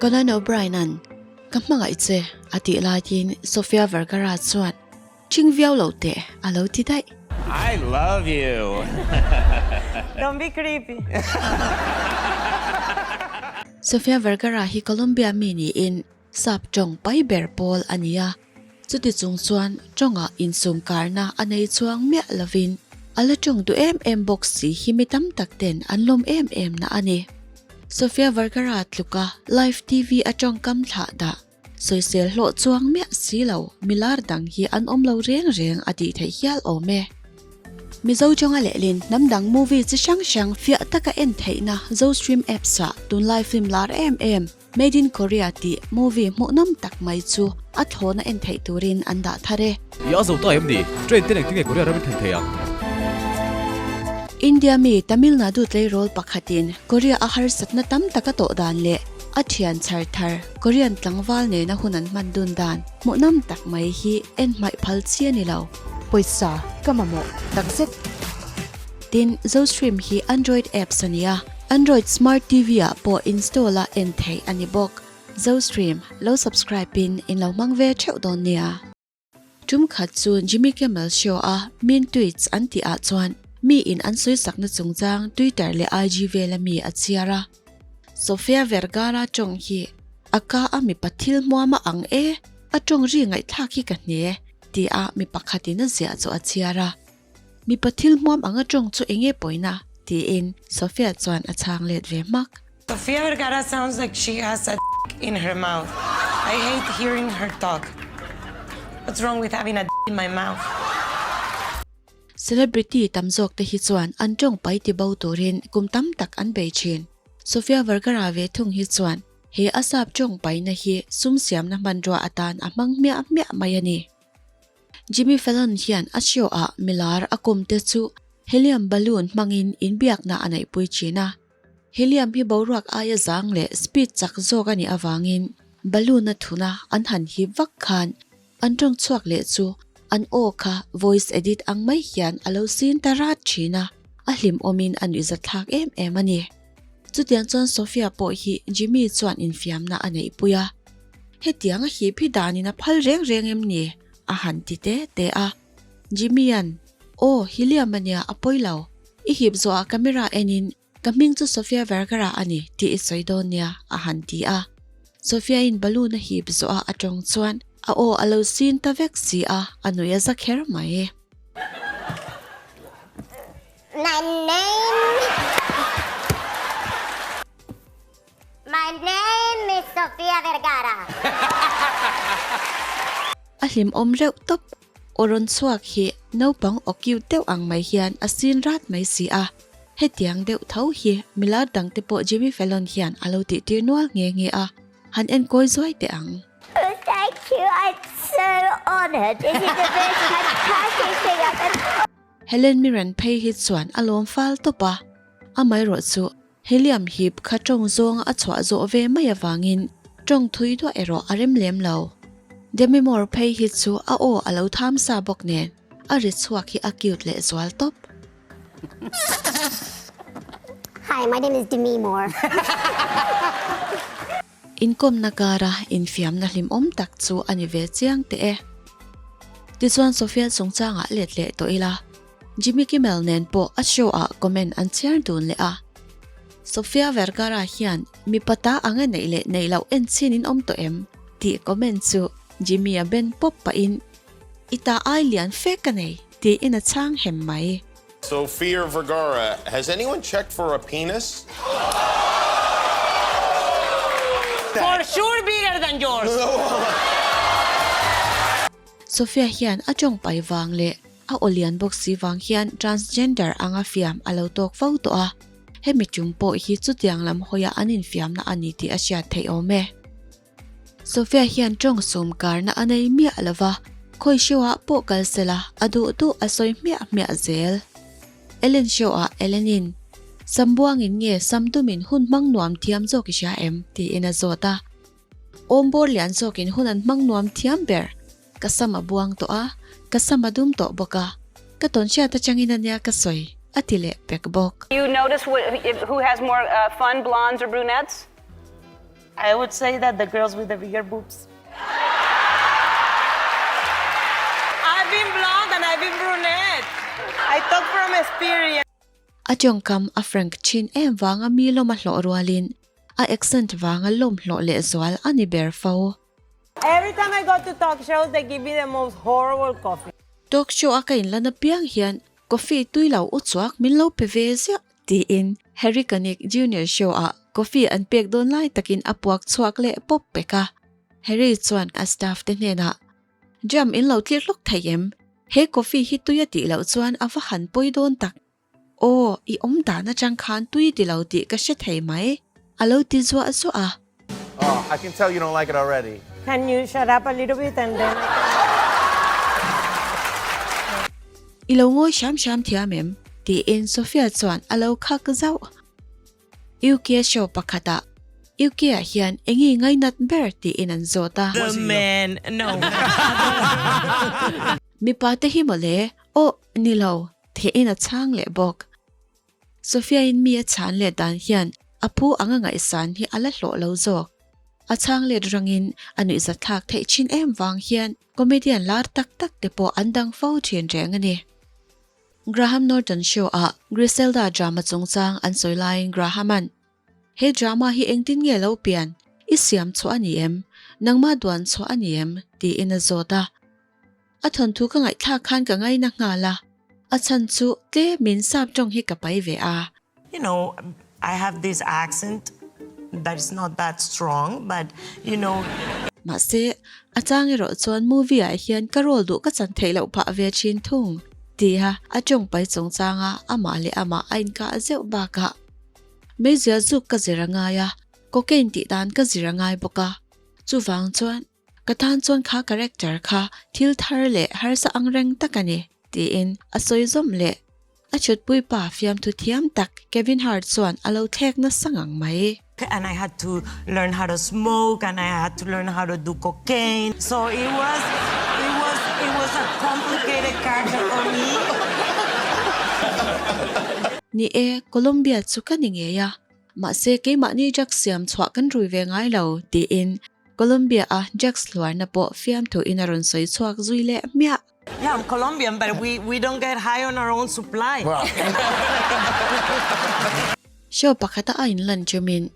Conan O'Brien-a'n, Ka hmangaih che, a tih laiin Sofia Vergara chuan, Ching viau lo teh, a lo ti daih. I love you. Don't be creepy. Sofia Vergara hi Colombia mi niin Sap tawng pai ber pawl a ni a, chuti chung chuan tawngah insumkarna a nei chuang miah lovin a la tawng duh em em bawk si hi mi tam tak ten an lawm em em na a ni. Sofia Vergara tluka live TV a tawngkam thlah dah sawisel hlawh chuang miah si lo milar dang hi an awm lo reng reng a tih theih hial awm e. Mizo tawnga lehlin hnam dang movie chi hrang hrang fiah taka en theihna Zostream apps ah tunlai film lar em em Made in Korea tih movie hmuhnawm tak mai chu a thlawna en theih turin an dah thar e. I a zo ta em ni? Train te engtin nge Korea ram in thlen thei ang? India mi Tamil Nadu tleirawl pakhatin Korea a harsatna tam tak a tawh dan leh a thian chhar thar Korean tlangval nena hun an hman dun dan hmuhnawm tak mai hi en hmaih phal chi a ni lo. Pawisa ka mamawh takzet. Tin, Zostream hi Android apps a ni a, Android Smart TV ah pawh install a en theih a ni bawk. Zostream lo subscribe in in lo hmang ve theuh dawn nia. Tum khat chu Jimmy Kimmel show a Mean Tweets an tih ah chuan mi in an sawi sakna chungchang Twitter leh IG vela mi a chhiar a. Sofia Vergara tawng hi a ka a mipa thil hmuam a ang e, a tawng ri ngaihthlak hi ka hne, ti a mi pakhatin a ziah chu a chhiar a. Mipa thil hmuam anga tawng chu eng nge pawina? tiin Sofia chuan a chhang let ve hmak. Sofia Vergara sounds like she has a in her mouth. I hate hearing her talk. What's wrong with having a in my mouth? Celebrity tam zawk te hi chuan an tawng pai ti bo turin kum tam tak an bei thin. Sofia Vergara ve thung hi chuan he a sap tawng paina hi sum siamna hmanrua atan a hmang hmiah hmiah mai a ni. Jimmy Fallon hian a show ah milar a kawm te chu helium balloon hmangin inbiakna a neihpui thin a. Helium hi boruak aia zang leh speed chak zawk a nih avangin balloon a thuna an han hip vak khan an tawng chhuak leh chu an aw kha voice edit ang mai hian a lo sin ta rat thin a, a hlimawmin a nuihzatthlak em em a ni. Chutiang chuan Sophia pawh hi Jimmy chuan infiamna a neihpui a. Hetiang a hip hi danin a phal reng reng em ni? a han ti te te a. Jimmy-a'n, Aw, helium a nia, a pawi lo. I hip zawhah camera enin ka hming chu Sofia Vergara a ni tih i sawi dawn nia, a han ti a. Sofia-in balloon a hip zawhah a tawng chuan a aw a lo sin ta vek si a, a nui a za kher mai. My name My name is Sofia Vergara. A hlimawm reuh tawp. Aw rawn chhuak hi naupang aw cute deuh ang mai hian a sin rat mai si a. Hetiang deuh tho hi milar dangte pawh Jimmy Fallon hian a lo tihtir nual nghe nghe a. Han enkawi zuai teh ang. Thank you, I'm so honoured. This is the most fantastic thing I've ever. Helen Mirren phei hi chuan a lawm fal tawp a, amaherawh chu helium hip kha tawng zawnga a chhuah zawh ve mai avangin tawng thui duah erawh a rem lem lo. Demi Moore phei hi chu a aw a lo tham sa bawk nen a ri chhuak hi a cute leh zual tawp. Hi, my name is Demi Moore. Inkawmna kara infiamna hlimawm tak chu a ni ve chiang teh e. Tichuan Sofia chungchangah let leh tawh ila, Jimmy Kimmel nen pawh a show ah comment an chhiar dun leh a. Sofia Vergara hian mipa ta ang a neih leh neih loh en chin in awm tawh em? tih comment chu Jimmy a ben pawp pahin I ta ai lian fe ka nei tiin a chhang hem mai. Sofia Vergara, has anyone checked for a penis? For sure bigger than yours! Sofia hian a tawng pai vang leh a aw lian bawk si vang hian transgender anga fiam a lo tawk fo tawh a, hemi tum pawh hi chutiang lam hawia an infiamna a ni tih a hriat theih awm e. Sofia hian tawng sum karna a nei miah lo va, khawi show ah pawh kal se la, a duh duh a sawi hmiah hmiah zel. Ellen show ah Ellen in, Sam buangin nge sam dumin hun hmang nuam thiam zawk i hria em? tiin a zawt a. Awm bawr lian zawkin hun an hmang nuam thiam ber, ka sam a buang tawh a, ka sam a dum tawh bawk a, ka tawnhriat atangin a nia ka sawi, a ti leh pek bawk. You notice who has more fun, blondes or brunettes? I would say that the girls with the bigger boobs. I've been blonde and I've been brunette. I talk from experience. A tawngkam a frank thin em vanga mi lawm a hlawh rualin a accent vanga lawm hlawh lehzual a ni ber fo. Every time I go to talk shows they give me the most horrible coffee. Talk show a ka inlan apiang hian coffee tui lo u chuak min lo pe ve ziah tiin Harry Connick Junior show ah coffee an pek dawn lai takin a puak chhuak leh pawp pek a. Harry chuan a staff te hnenah, Jam in lo tlir hlawk thei em? He coffee hi tui a tih loh chuan a va han pawi dawn tak. Aw, i awm dan atang khan tui ti lo tih ka hre thei mai, a lo ti zuah zuah a. Oh, I can tell you don't like it already. Can you shut up a little bit and then I can. I lo ngawi hram hram thiam em? tiin Sophia chuan a lo khak zauh. UK show pakhatah UK ah hian eng nge ngainat ber tiin an zawt a. The man, no. Mipa te hi mawle, aw, ni lo. Thein a chhang leh bawk. Sophia-in mi a chhan let dan hian a pu anga ngaihsan hi a la hlawh lo zawk. A chhang let rangin a nuihzat thlak theih thin em vang hian comedian lar tak tak te pawh an dang fo thin reng a ni. Graham Norton show-ah Griselda drama chungchang an sawi laiin Graham-a'n, He drama hi engtin nge lo pian? I siam chhuah a ni em? Nangmah duan chhuah a ni em? tiin a zawt a. A thawnthu ka ngaihthlak khan ka ngaina nghal a, a chhan chu tlemin sap tawng hi ka pai ve a. You know, I have this accent that is not that strong but you know. Mahse, a chang erawh chuan movie ah hian ka role duh ka chan theih loh phah ve thin thung, tia a tawng pai chungchanga amah leh amah a inkah zeuh bakah Meizia zuk ka zir a ngai a, cocaine tih dan ka zir a ngai bawk a, chuvang chuan ka tan chuan kha character kha thil thar leh harsa ang reng tak a ni, tiin a sawi zawm leh. A chhutpui pa fiamthu thiam tak Kevin Hart chuan a lo thlek nasa ngang mai. And I had to learn how to smoke and I had to learn how to do cocaine so it was it was it was a complicated character for me. Ni e, Colombia chu ka ni ngei a, mahse keimahni drugs siam chhuah kan rui ve ngai lo, tiin Colombia a drugs hluarna pawh fiamthuin a rawn sawi chhuak zui leh hmiah. Yeah, I'm Colombian but we we don't get high on our own supply. Show pakhata a inlan chumin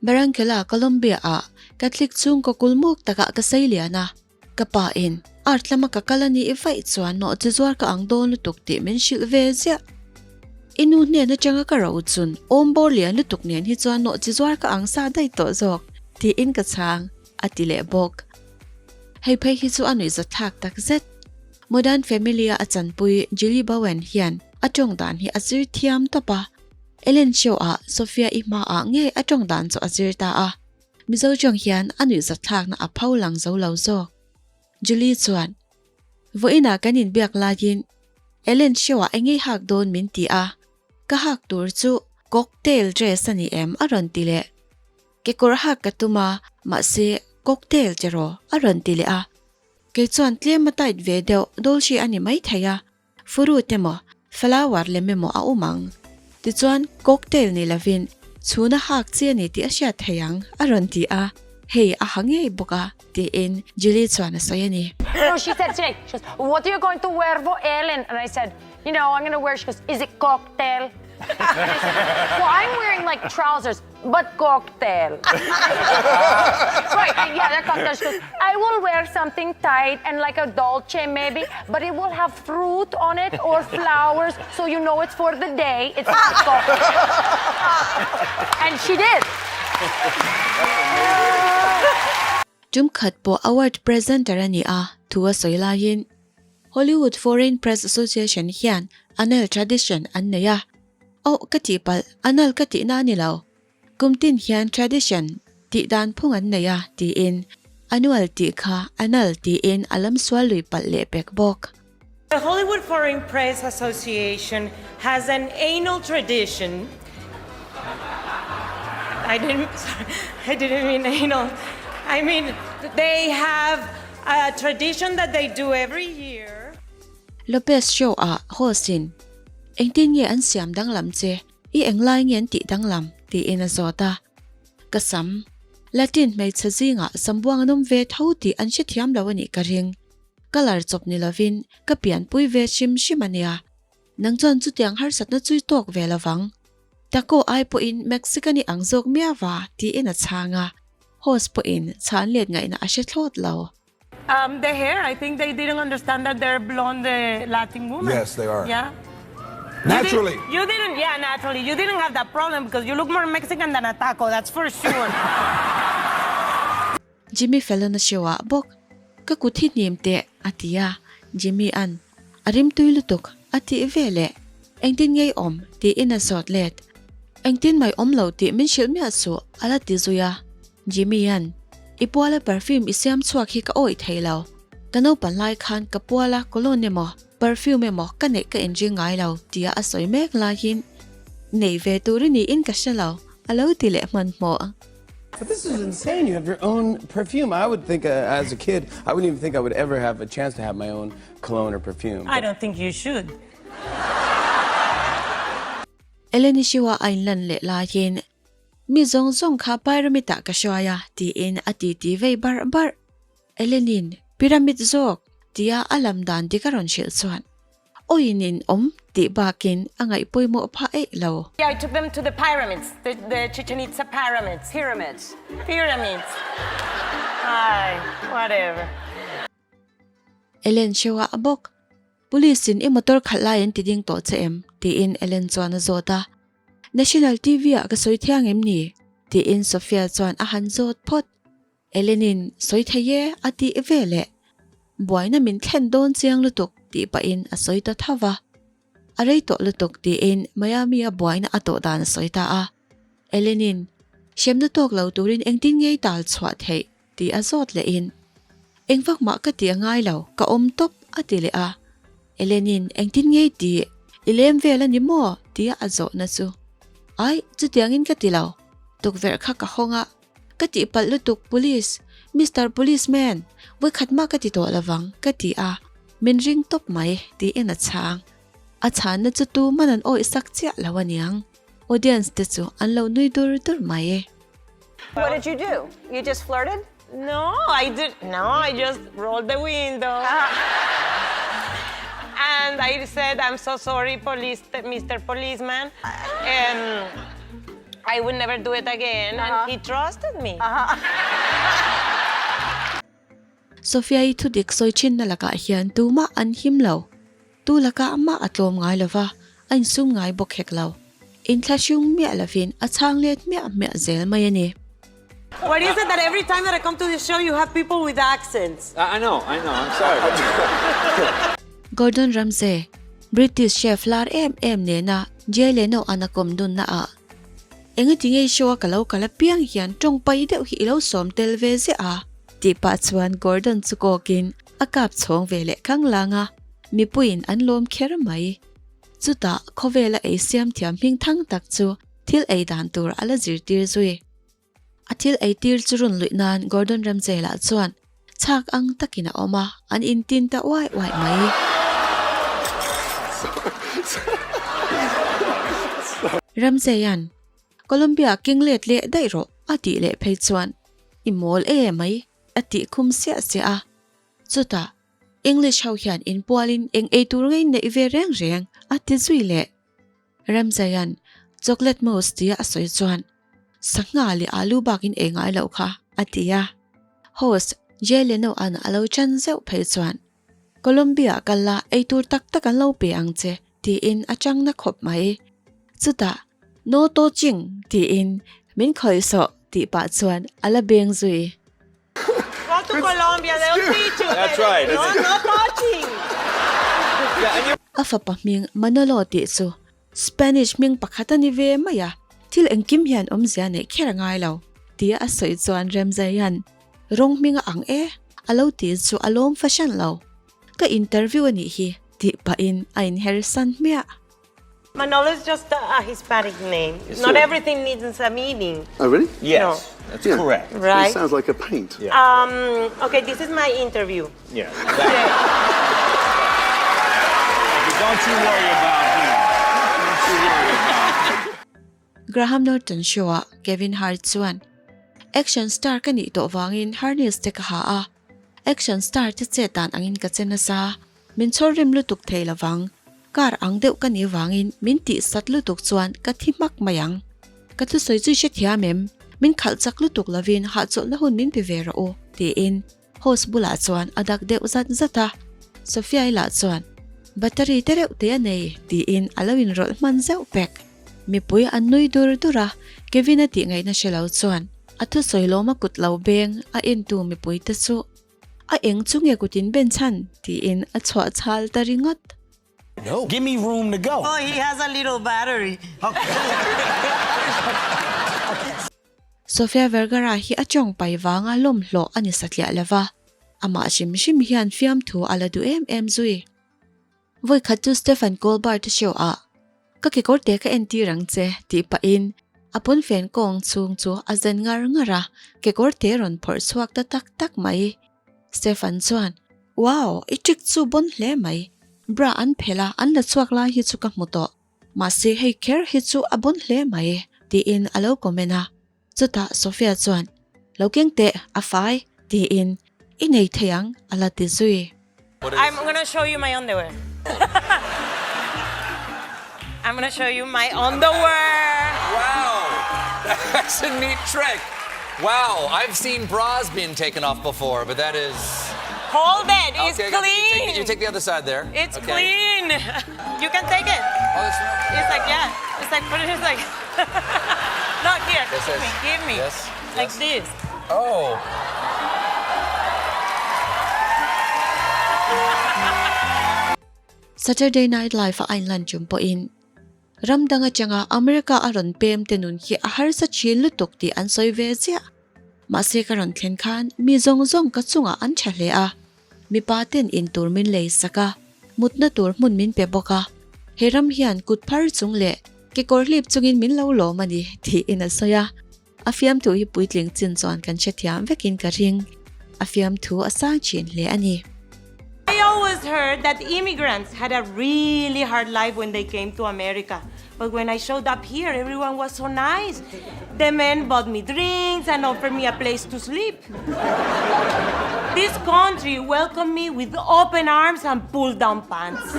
Barranquilla, Colombia ah Catholic chhungkaw kulmuk takah ka sei lian a, ka pa in art lama ka kal a nih vaih chuan nawh chi zuar ka ang dawn lutuk tih min hrilh ve ziah. I nu hnen atanga ka ro chun awm bawr lian lutuk nen hi chuan nawh chi zuar ka ang sa daih tawh zawk tiin ka chhang a ti leh bawk. Hei phei hi chu a nuihzat thlak tak zet. Modern Family-a a chanpui Julie Bowen hian a tawng dan hi a zir thiam tawp a. Ellen Show-ah Sophia-i hmaah ngei a tawng dan chu a zir ta a. Mizo tawng hian a nuihzat thlakna a pho lang zo lo zawk. Julie chuan, Vawiinah kan inbiak laiin Ellen Show-ah engei hak dawn min ti a, ka hak tur chu cocktail dress a ni em a rawn ti leh. Kekawr hak ka tum a, mahse cocktail che rawh a rawn ti leh a. Kei chuan tlem a tight ve deuh dawlhri a ni mai thei a, fruit emaw flower lem emaw a awm ang. Tichuan cocktail ni lovin chhuna hak chi a ni tih a hriat thei ang a rawn ti a, hei a ha ngei bawk a tiin Julie chuan a sawi a ni. No, she said today, she goes, what are you going to wear for Ellen? And I said, you know, I'm gonna wear, she goes, is it cocktail? And I said, well, I'm wearing like trousers. But cocktail. right, yeah, they're cocktail. She goes, I will wear something tight and like a dolce maybe, but it will have fruit on it or flowers, so you know it's for the day. It's not cocktail. And she did. Tum khat pawh award presenter a ni a, thu a sawi laiin Hollywood Foreign Press Association hian annual tradition an nei a, Oh, ka tih palh, anal ka tihna a ni lo. Kum tin hian tradition tih dan phung an nei a, tiin annual tih kha anal tiin a lam sual lui palh leh pek bawk. The Hollywood Foreign Press Association has an anal tradition, I didn't, sorry, I didn't mean anal, I mean they have a tradition that they do every year. Lopez show ah host in Engtin nge an siam danglam che? I englai nge an tih danglam? tiin a zawt a. Ka sam. Latin hmeichhe zingah sambuang an awm ve tho tih an hrethiam lo a nih ka ring. Colour chawp ni lovin ka pianpui ve hrim hrim a nia. Nang chuan chutiang harsatna chui tawk ve lovang. Taco ai pawhin Mexican i ang zawk miau a tiin a chhang a, host pawhin chhan let ngaihna a hre thlawt lo. Um, the hair, I think they didn't understand that they're blonde Latin women. Yes, they are. Yeah. Naturally. You, did, you didn't, yeah, naturally. You didn't have that problem because you look more Mexican than a taco, that's for sure. Jimmy Fallon a show ah bawk, Ka kut hi hnim teh, a ti a. Jimmy an, A rim tui lutuk, a tih ve leh. Engtin ngei awm? tiin a zawt let. Engtin mai awm lo tih min hrilh miah suh, a la ti zui a. Jimmy an, I puala perfume i siam chhuak hi ka awih thei lo. Ka naupan lai khan ka puala cologne emaw perfume emaw ka neih ka inring ngai lo tia a sawi mek laiin nei ve tur i niin ka hre lo, a lo ti leh hmanhmawh. But this is insane, you have your own perfume. I would think as a kid, I wouldn't even think I would ever have a chance to have my own cologne or perfume. I don't think you should. Eleni Shiwa a inlan leh laiin Mi zawng zawng kha pyramid ah ka hruai a, tiin a titi vei barh barh. Ellen-in, Pyramid zawk! tia a lam dan dik a rawn hrilh chuan, Awiin in awm tih bakin a ngaih pawimawh phah eih lo. I took them to the pyramids, the the Chichen Itza pyramids. Pyramids. Pyramids. Ai, whatever. Ellen hreuh a bawk. Police in i motor khalh lai an ti ding tawh che em? tiin Ellen chuan a zawt a. National TV ah ka sawi thiang em ni? tiin Sophia chuan a han zawt phawt. Ellen-in sawi thei e a tih ve leh. Buaina min thlen dawn chiang lutuk tih pahin a sawi ta tho va. A rei tawh lutuk tiin Miami-a buaina a tawh dan a sawi ta a. Ellen-in hremna tawk lo turin engtin ngei tal chhuah theih tih a zawt lehin, Eng vak mah ka tih a ngai lo, ka awm tawp a ti leh a. Ellen-in engtin ngei tih i lem vel a ni maw? tia a zawhna chu, Ai, chutiangin ka ti lo, tukverh kha ka hawng a, ka tihpalh lutuk police, Mister Policeman, vawikhat mah ka ti tawh lovang ka ti a, min ring tawp mai tiin a chhang. A chhanna chu tuman an awih sak chiah lo aniang, audience te chu an lo nui dur dur mai. What did you do? You just flirted? No, I did no, I just rolled the window. And I said, I'm so sorry, police, Mr. Policeman. Um, I would never do it again. Uh -huh. And he trusted me. Uh -huh. Sophia-i thudik sawi thinna lakah hian tumah an him lo. Tu lakah mah a tlawm ngai lova, a insum ngai bawk hek lo. Inthlahrung miah lovin a chhang let hmiah hmiah zel mai a ni. What is it that every time that I come to this show you have people with accents? I know, I know, I'm sorry. Gordon Ramsay, British chef lar em em nena Jay Leno an a kawm dunna ah, Engati ngei show a ka lo kal apiang hian tawng pai deuh hi i lo sawm tel ve ziah a? Tih pah chuan Gordon chu kawkin a kap chhawng ve leh khang lang a, mipuiin an lawm kher mai. Chutah khawvela ei siam thiam hming thang tak chu thil ei dan tur a la zirtir zui. A thil ei tir chu run luih nan Gordon Ramsay lah chuan chhak ang takin a awm a, an intin ta uai uai mai. Ramsay-a'n, Columbia keng let leh daih rawh a tih leh phei chuan, I mawl e mai a tih khum siah siah a. Chutah, English ho hian inpualin eng ei tur ngei neih ve reng reng a ti zui leh. Ramzaia'n chocolate mousse tia a sawi chuan, Sangha leh alu bakin ei ngai loh kha, a ti a. Host Jay Leno-a'n a lo chan zeuh phei chuan, Colombia kal la, ei tur tak tak an lo pe ang che, tiin a chang na khawp mai. Chutah, No touching, tiin min khawih sawh tih pah chuan a la beng zui. Go to Colombia, they'll teach you. That's right. No, no touching. A fapa hming Manolo tih chu Spanish hming pakhat a ni ve mai a, thil engkim hian awmzia neih kher a ngai lo, tia a sawi chuan Remzaia'n rawng hming a ang e a lo tih chu a lawm fahran lo. Ka interview a nih hi tih pahin a inher san hmiah. Manolo is just a Hispanic name. Yes, Not everything needs a meaning. Oh, really? Yes, no. that's yeah. correct. Right? It sounds like a paint. Yeah. Um, okay, this is my interview. Yeah. Exactly. Don't you worry about him. Don't you worry about him. Graham Norton show-ah Kevin Hart chuan, Action star ka nih tawh vangin harness te ka ha a, action star te chet dan angin ka che nasa. Min chhawr rim lutuk thei lovang. Car ang deuh ka nih vangin min tih sat lutuk chuan ka thi hmak mai ang. Ka thusawi chu i hrethiam em? Min khalh chak lutuk lovin hahchawlhna hun min pe ve rawh u, tiin host bulah chuan a dak deuh zat zat a. Sophia-i lah chuan, Battery te reuh te a nei, tiin a lo inrawlh hman zeuh pek. Mipui an nui dur dur a, Kevin-a tih ngaihna hre lo chuan a thusawi lawma kut lo beng a entu mipuite chu A eng chu nge kutin ben chhan? tiin a chhuah chhal ta ringawt. No. Give me room to go. Oh, he has a little battery. Sofia Vergara hi a tawng pai vanga lawm hlawh a ni satliah lova, amah hrim hrim hian fiamthu a la duh em em zui. Vawi khat chu Stephen Colbert a show ah, Ka kekawr te ka entir ang che, tih pahin a pawnfen kawng chhung chu a zen ngar ngar a, kekawr te rawn phawrh chhuak ta tak tak mai. Stephen chuan, Wow, i trick chu bon hle mai. Bra an phelh a, an la chhuak lai hi chu ka hmu tawh. Mahse hei kher hi chu a bon hle mai, tiin a lo comment a. Chutah Sophia chuan, Lo keng teh, a fai, tiin, I nei thei ang, a la ti zui. I'm gonna show you my underwear. I'm gonna show you my underwear. Wow, that's a neat trick. Wow, I've seen bras being taken off before, but that is... Hold it, it's okay, clean. You take, you take the other side there. It's okay. clean. You can take it. Oh, that's It's like, yeah, it's like, put it, it's like... No, here, This give is- me, give me. Yes, Like yes. this. Oh. Saturday Night Live a a inlan tum pawhin ram dang atanga America a rawn pem te nun hi a harsa thin lutuk tih an sawi ve ziah. Mahse ka rawn thlen khan mi zawng zawng ka chungah an tha hle a, mipa ten in tur min lei sak a, mutna tur hmun min pe bawk a, he ram hian kut phar chung leh kekawr hlip chungin min lo lawm a ni tiin a sawi a, a fiamthu hi puitling chin chuan kan hrethiam vekin ka ring, a fiamthu a sang thin hle a ni. I always heard that immigrants had a really hard life when they came to America. But when I showed up here, everyone was so nice. The men bought me drinks and offered me a place to sleep. This country welcomed me with open arms and pulled down pants.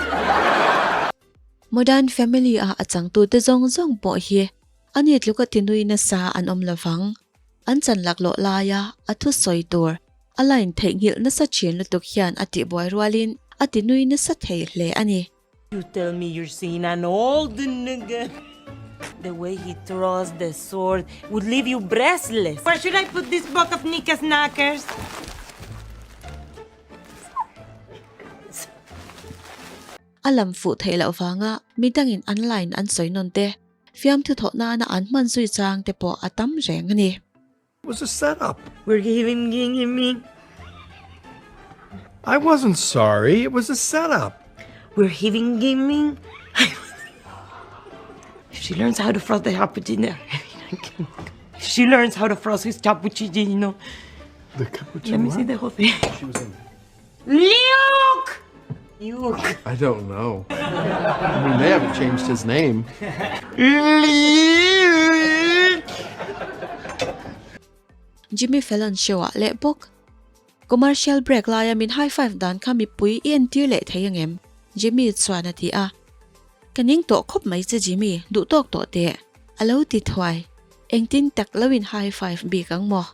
Modern Family a a changtute zawng zawng pawh hi a ni tluka tinui nasa an awm lovang. An chan laklawh laia a thusawi tur a line theihnghilh nasa thin lutuk hian a tihbuai rualin a tinui nasa thei hle a ni. You tell me you're seeing an old nigga. The way he throws the sword would leave you breathless. Where should I put this box of knickers knackers? A lam fuh theih loh vanga midangin an line an sawi nawn te, fiamthu thawh nana an hman zui chang te pawh a tam reng a ni. It was a set up. We're giving giving me. I wasn't sorry. It was a set up. We're giving giving. If she learns how to frost the cappuccino, if she learns how to frost his cappuccino. The cappuccino. Let me see the whole thing. She was in. Luke! Luke. I don't know. I mean, they haven't changed his name. Luke! Jimmy Fallon show ah leh bawk. Commercial break laia min high five dan kha mipui i entir leh thei angem? Jimmy chuan a ti a. Ka ning tawh khawp mai che Jimmy, duh tawk tawh teh. A lo ti thuai. Engtin tak lo in high five bik ang maw?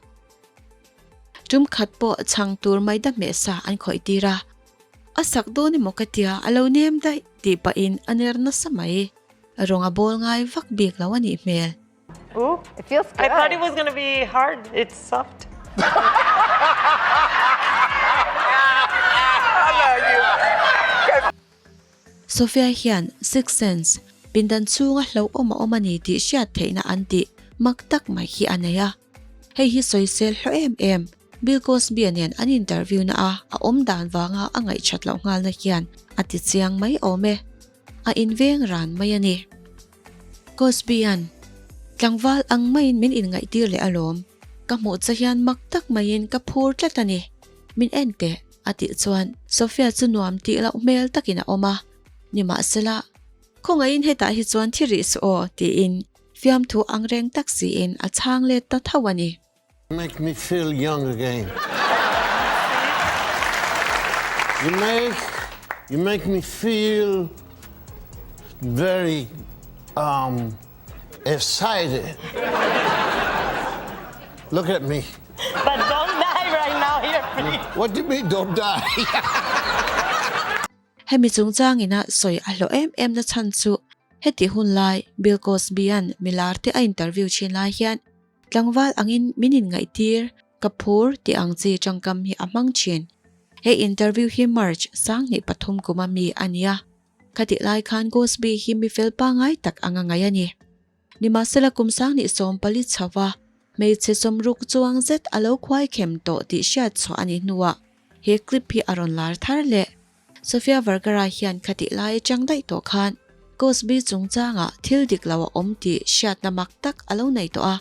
Tum khat pawh chhang tur mai da hmeh sa an khawih tir a. A sak dawn emaw ka tia a lo nem daih tih pahin a ner nasa mai. Rawng a bawl ngai vak bik lo a nih hmel. Ooh, it feels I thought good. it was gonna be hard. It's soft. Sophia hian Sixth Sense pindan chhunga hlauhawm a awm a ni tih hriat theihna an tih mak tak mai hi a nei a. Hei hi sawisel hlawh em em, Bill Cosby-a nen an interview na a a awm dan vanga a ngaihchat loh nghalna hian a ti chiang mai awm e. A inveng ran mai a ni. Cosby-a'n, Tlangval ang maiin min inngaihtir leh alawm. Ka hmuh che hian mak tak maiin ka phur tlat a ni. Min en teh, a tih chuan Sophia chu nuam tih loh hmel takin a awm a. Nimahsela, khawngaihin hetah hi chuan thi rih suh aw, tiin Fiamthu ang reng tak siin a chhang let ta tho a ni. Make me feel young again. You make you make me feel very um excited. Look at me. But don't die right now here, please. What do you mean don't die? Hemi chungchang ina sawi a hlawh em em na chhan chu heti hun lai Bill Cosby-a'n milar te a interview thin lai hian tlangval angin min inngaihtir ka phur tih ang chi tangkam hi a hmang thin. He interview hi March 2003 kuma mi a ni a, khatih lai khan Cosby hi mi fel pangngai tak anga ngaih a ni. Nimahsela kum 2014 chho a, hmeichhe sawmruk chuang zet a lo khuai khem tawh tih hriat chhuah a nih hnuah he clip hi a rawn lar thar leh. Sofia Vergara hian khatih lai atang daih tawh khan Cosby chungchangah thil dik lo a awm tih hriatna mak tak a lo nei tawh a,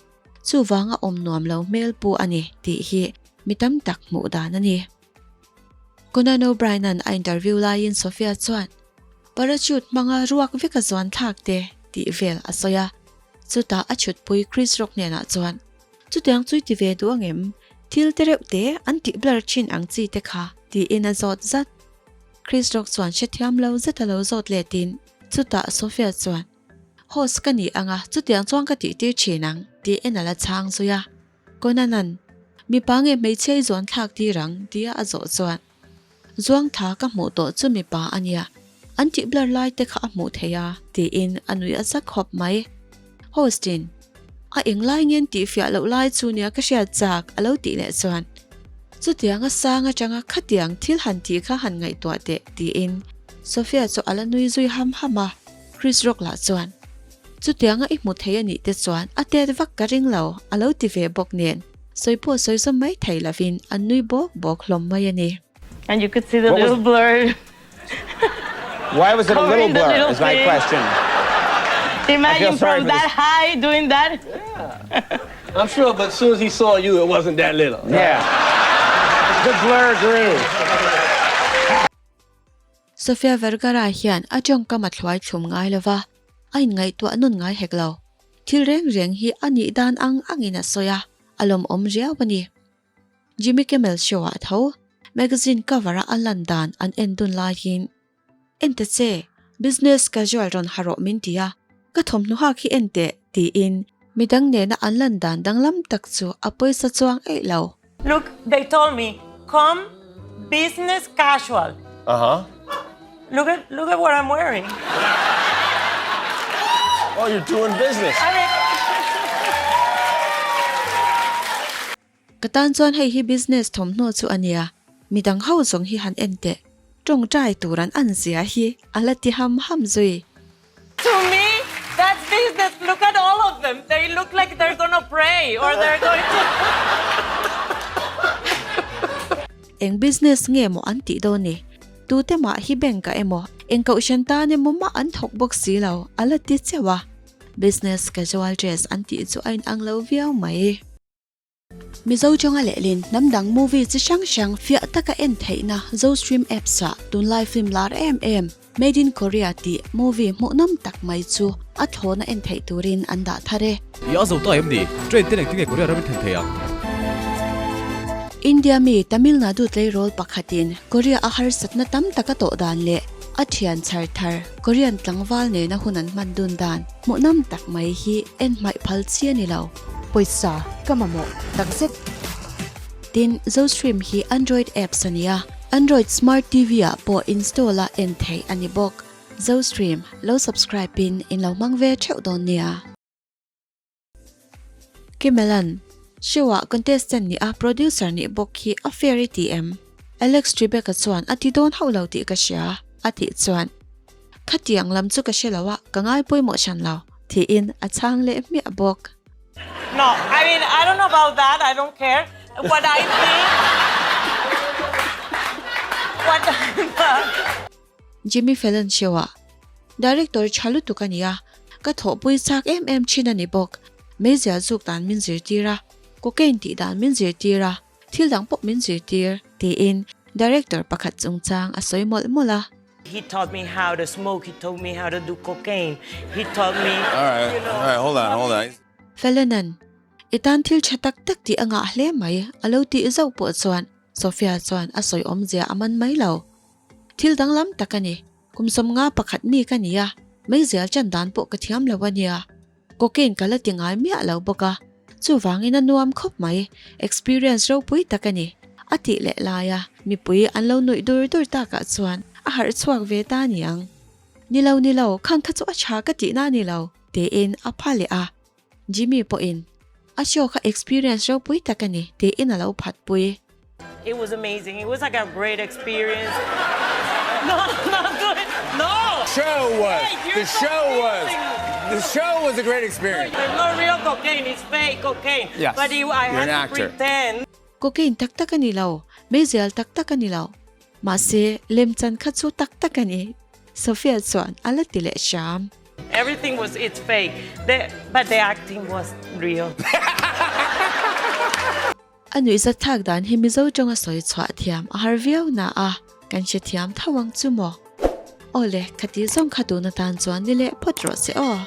chuvanga awm nuam lo hmel pu a ni tih hi mi tam tak hmuh dan a ni. Conan O'Brien-a'n a interview laiin Sofia chuan, Parachute hmanga ruak vek a zuan thlak te tih vel a sawi a, chutah a chhutpui Chris Rock hnenah chuan, Chutiang chu i ti ve duh angem? Thil te reuh te an tih blur thin ang chi te kha tiin a zawt zat. Chris Rock chuan hrethiam lo zet a lo zawt letin chutah Sofia chuan, Host ka ni anga chutiang chuan ka tih tir thin ang tiin a la chhang zui a. Conan-a'n, Mipa nge hmeichhia i zuan thlak tir ang? tia a zawh chuan, Zuang thla ka hmuh tawh chu mipa a nia, an tih blur lai te kha a hmuh theih a, tiin a nuih a za khawp mai. Host-in, A englai ngen tih fiah loh lai chu nia ka hriat chak, a lo tih leh chuan, Chutiang a sang atanga khatiang thil han tih kha han ngaihtuah teh, tiin Sophia chu a la nui zui ham ham a. Chris Rock lah chuan, Chutianga i hmu thei a nih te chuan a tet vak ka ring lo, a lo ti ve bawk nen. Sawi pawh sawi zawm mai thei lovin an nui bawk bawk hlawm mai a ni. And you could see the little blur. Why was it a little blur is my question. Imagine from that high doing that. Yeah. I'm sure, but as soon as he saw you, it wasn't that little. Yeah. The blur grew. Sofia Vergara hian a tawngkam a thluai thlum ngai lova, a inngaihtuah nun ngai hek lo. Thil reng reng hi a nih dan ang angin a sawi a, a lawmawm riau a ni. Jimmy Kimmel show-ah tho, magazine cover-a a lan dan an en dun laiin, En ta che, business casual rawn ha rawh min ti a, ka thawmhnaw hak hi en teh, tiin midang nena an lan dan danglam tak chu a pawisa chuang eih lo. Look, they told me, come business casual. Uh huh. Look at look at what I'm wearing. Oh, you're doing business. I mean Ka tan chuan hei hi business thawmhnaw chu a nia, midang ho zawng hi han en teh, tawngtai tur an an zia hi a la ti ham ham zui. To me, that's business. Look at all of them. They look like they're gonna pray or they're going to. Eng business nge maw an tih dawn ni? Tute mah hi bank ah emaw, eng kohhran tan emaw mah an thawk bawk si lo, a la ti cheuh a. Business casual dress an tih chu a inang lo viau mai. Mizo tawnga lehlin hnam dang movie chi hrang hrang fiah taka en theihna Zostream apps ah tunlai film lar em em Made in Korea tih movie hmuhnawm tak mai chu a thlawna en theih turin an dah thar e. I a zo ta em ni? Train te engtin nge Korea ram in thlen thei ang? India mi Tamil Nadu tleirawl pakhatin Korea a harsatna tam taka tawh dan leh a thian chhar thar Korean tlangval nena hun an hman dun dan hmuhnawm tak mai hi en hmaih phal chi a ni lo. Pawisa ka mamawh takzet. Tin, Zostream hi Android apps a ni a, Android Smart TV ah pawh install a en theih a ni bawk. Zostream lo subscribe in in lo hmang ve theuh dawn nia. Kimelan, Show ah contestant nih a producer nih bawk hi a fair i ti em? Alex Trebek-a chuan a ti dawn hauh lo tih ka hria, a tih chuan, Khatiang lam chu ka hre lo a, ka ngai pawimawh hran lo, tiin a chhang leh hmiah bawk. No, I mean, I don't know about that, I don't care. What I think, what Jimmy Fallon show-ah Director tha lutuk a ni a, ka thawhpui chak em em thin a ni bawk. Meizial zuk dan min zirtir a, cocaine tih dan min zirtir a, thil dang pawh min zirtir, tiin Director pakhat chungchang a sawi mawlh mawlh a. He taught me how to smoke, he taught me how to do cocaine, he taught me, All right, you know. all right, hold on, hold on. Fallon-a'n, I tan thil tha tak tak tih a ngah hle mai, a lo tih zauh pawh chuan Sophia chuan a sawi awmzia a man mai lo. Thil danglam tak a ni. Kum 50 pakhat mi ka ni a, meizial chan dan pawh ka thiam lo a nia. Cocaine ka la ti ngai miah lo bawk a, chuvangin a nuam khawp mai, experience ropui tak a ni, a tih leh laia mipui an lo nuih dur dur takah chuan a harh chhuak ve ta niang. Ni lo ni lo, khang kha chu a tha ka tihna a ni lo, tiin a pha leh a. Jimmy pawhin, A show kha experience ropui tak a ni, tiin a lo phatpui. It was amazing. It was like a great experience. No, not good. No. Show was. Hey, you're the show was. confusing The show was a great experience. There's no real cocaine. It's fake cocaine. Yes. But it, I You're had an to actor. pretend. Cocaine tak tak a ni lo, meizial tak tak a ni lo. Mahse, lemchan kha chu tak tak a ni, Sophia chuan a la ti leh hram. Everything was it's fake. The, but the acting was real. A nuihzat thlak dan hi Mizo tawnga sawi chhuah thiam a har viau na a, kan hrethiam tho ang chu maw? Awle, khati zawng kha tun atan chuan ni leh phawt rawh se aw.